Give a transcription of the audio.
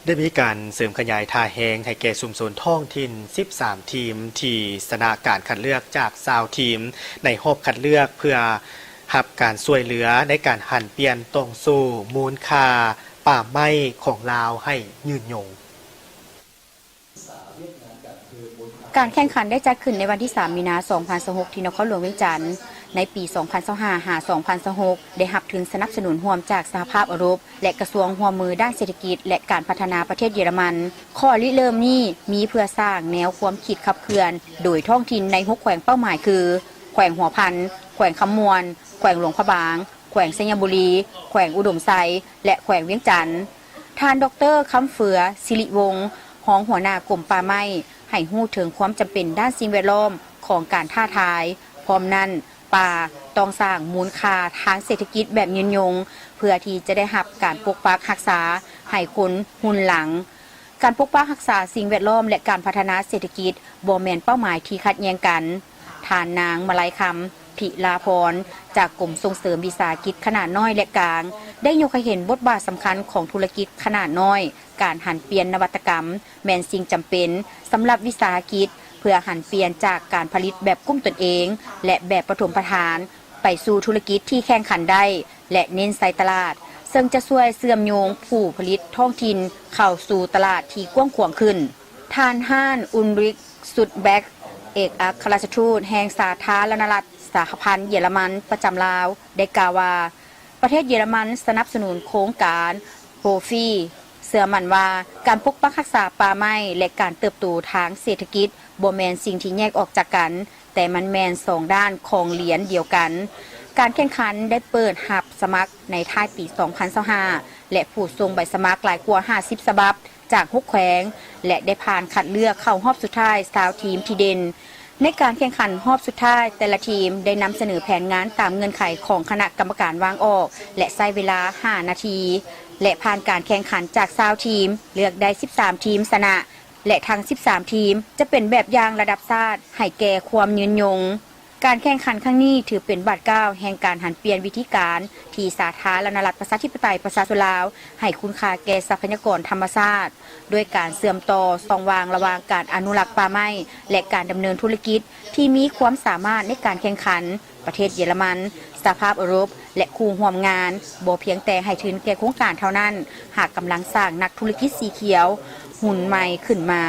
ໄດ້ມີການເສີມຂະຫຍາຍທ່າແຮງໃຫ້ແກ່ຊຸມຊົນທ້ອງຖິ່ນສິບສາມທີມ ທີ່ຊະນະການຄັດເລືອກຈາກຊາວທີມ ໃນຮອບຄັດເລືອກເພື່ອຮັບການຊ່ວຍເຫຼືອໃນການຫັນປ່ຽນຕ່ອງໂສ້ມູນຄ່າປ່າໄມ້ຂອງລາວໃຫ້ຍືນຍົງ. ການແຂ່ງຂັນໄດ້ຈັດຂຶ້ນໃນວັນທີສາມມີນາສອງພັນຊາວຫົກ ທີ່ນະຄອນຫຼວງວຽງຈັນ. ໃນປີສອງພັນຊາວຫ້າຫາສອງພັນຊາວຫົກ ໄດ້ຮັບທຶນສະໜັບສະໜູນຮ່ວມຈາກສະຫະພາບເອີຣົບ ແລະ ກະຊວງຮ່ວມມືດ້ານເສດຖະກິດ ແລະ ການພັດທະນາປະເທດເຢຍລະມັນ. ຂໍ້ລິເລີ່ມນີ້ມີເພື່ອສ້າງແນວຄວາມຄິດຂັບເຄື່ອນໂດຍທ້ອງຖິ່ນໃນຫົກແຂວງເປົ້າໝາຍຄື ແຂວງຫົວພັນ, ແຂວງຄຳມ່ວນ, ແຂວງຫຼວງພະບາງ, ແຂວງໄຊຍະບູລີ, ແຂວງອຸດົມໄຊ ແລະ ແຂວງວຽງຈັນ. ທ່ານ ດຣ ຄຳເຝືອ ສິລິວົງ ຮອງຫົວໜ້າກົມປ່າໄມ້ ໃຫ້ຮູ້ເຖິງຄວາມຈຳເປັນດ້ານສິ່ງແວດລ້ອມຂອງການທ້າທາຍ. ພ້ອມນັ້ນ, ປ່າຕ້ອງສ້າງມູນຄ່າທາງເສດຖະກິດແບບຍືນຍົງ ເພື່ອທີ່ຈະໄດ້ຮັບການປົກປັກຮັກສາໃຫ້ຄົນຮຸ່ນຫຼັງ. ການປົກປັກຮັກສາສິ່ງແວດລ້ອມ ແລະ ການພັດທະນາເສດຖະກິດບໍ່ແມ່ນເປົ້າໝາຍທີ່ຂັດແຍ່ງກັນ. ທ່ານນາງ ມະໄລຄຳ ພິລາພອນ ຈາກກົມສົ່ງເສີມວິສາຫະກິດຂະໜາດນ້ອຍ ແລະ ກາງ ໄດ້ຍົກໃຫ້ເຫັນບົດບາດສຳຄັນຂອງທຸລະກິດຂະໜາດນ້ອຍ. ການຫັນປ່ຽນນະວັດຕະກຳແມ່ນສິ່ງຈຳເປັນສຳລັບວິສາຫະກິດ ເພື່ອຫັນປ່ຽນຈາກການຜະລິດແບບກຸ້ມຕົນເອງ ແລະ ແບບປະຖົມປະຖານ ໄປສູ່ທຸລະກິດທີ່ແຂ່ງຂັນໄດ້ ແລະ ເນັ້ນໃສ່ຕະຫຼາດ, ເຊິ່ງຈະຊ່ວຍເຊື່ອມໂຍງຜູ້ຜະລິດທ້ອງຖິ່ນເຂົ້າສູ່ຕະຫຼາດທີ່ກວ້າງຂວາງຂຶ້ນ. ທ່ານ ຮານ ອຸນຣິກ ຊຸດແບັກ ເອກອັກຄະລັດຖະທູດແຫ່ງສາທາລະນະລັດສະຫະພັນເຢຍລະມັນປະຈຳລາວ ໄດ້ກ່າວວ່າ ປະເທດເຢຍລະມັນສະໜັບສະໜູນໂຄງການໂຮຟີ ເຊື່ອໝັ້ນວ່າການປົກປັກຮັກສາປ່າໄມ້ ແລະ ການເຕີບໂຕທາງເສດຖະກິດບໍ່ແມ່ນສິ່ງທີ່ແຍກອອກຈາກກັນ, ແຕ່ມັນແມ່ນສອງດ້ານຂອງຫຼຽນດຽວກັນ. ການແຂ່ງຂັນໄດ້ເປີດຮັບສະໝັກໃນທ້າຍປີສອງພັນຊາວຫ້າ ແລະ ຜູ້ສົ່ງໃບສະໝັກຫຼາຍກວ່າຫ້າສິບສະບັບຈາກຫົກແຂວງ ແລະ ໄດ້ຜ່ານຄັດເລືອກເຂົ້າຮອບສຸດທ້າຍຊາວທີມທີ່ເດັ່ນ. ໃນການແຂ່ງຂັນຮອບສຸດທ້າຍ, ແຕ່ລະທີມໄດ້ນຳສະເໜີແຜນງານຕາມເງື່ອນໄຂຂອງຄະນະກຳມະການວາງອອກ ແລະ ໃຊ້ເວລາຫ້ານາທີ ແລະ ຜ່ານການແຂ່ງຂັນຈາກຊາວທີມ ເລືອກໄດ້ສິບສາມທີມຊະນະ ແລະ ທັງສິບສາມທີມຈະເປັນແບບຢ່າງລະດັບຊາດໃຫ້ແກ່ຄວາມຍືນຍົງ. ການແຂ່ງຂັນຄັ້ງນີ້ຖືເປັນບາດກ້າວແຫ່ງການຫັນປ່ຽນວິທີການທີ່ສາທາລະນະລັດປະຊາທິປະໄຕປະຊາຊົນລາວໃຫ້ຄຸນຄ່າແກ່ຊັບພະຍາກອນທຳມະຊາດ ດ້ວຍການເຊື່ອມຕໍ່ຊ່ອງວ່າງລະຫວ່າງການອະນຸລັກປ່າໄມ້ ແລະ ການດຳເນີນທຸລະກິດທີ່ມີຄວາມສາມາດໃນການແຂ່ງຂັນ. ປະເທດເຢຍລະມັນ, ສະຫະພາບເອີຣົບ ແລະ ຄູ່ຮ່ວມງານ ບໍ່ພຽງແຕ່ໃຫ້ທຶນແກ່ໂຄງການເທົ່ານັ້ນ, ຫາກກຳລັງສ້າງນັກທຸລະກິດສີຂຽວຮຸ່ນໃໝ່ຂຶ້ນມາ.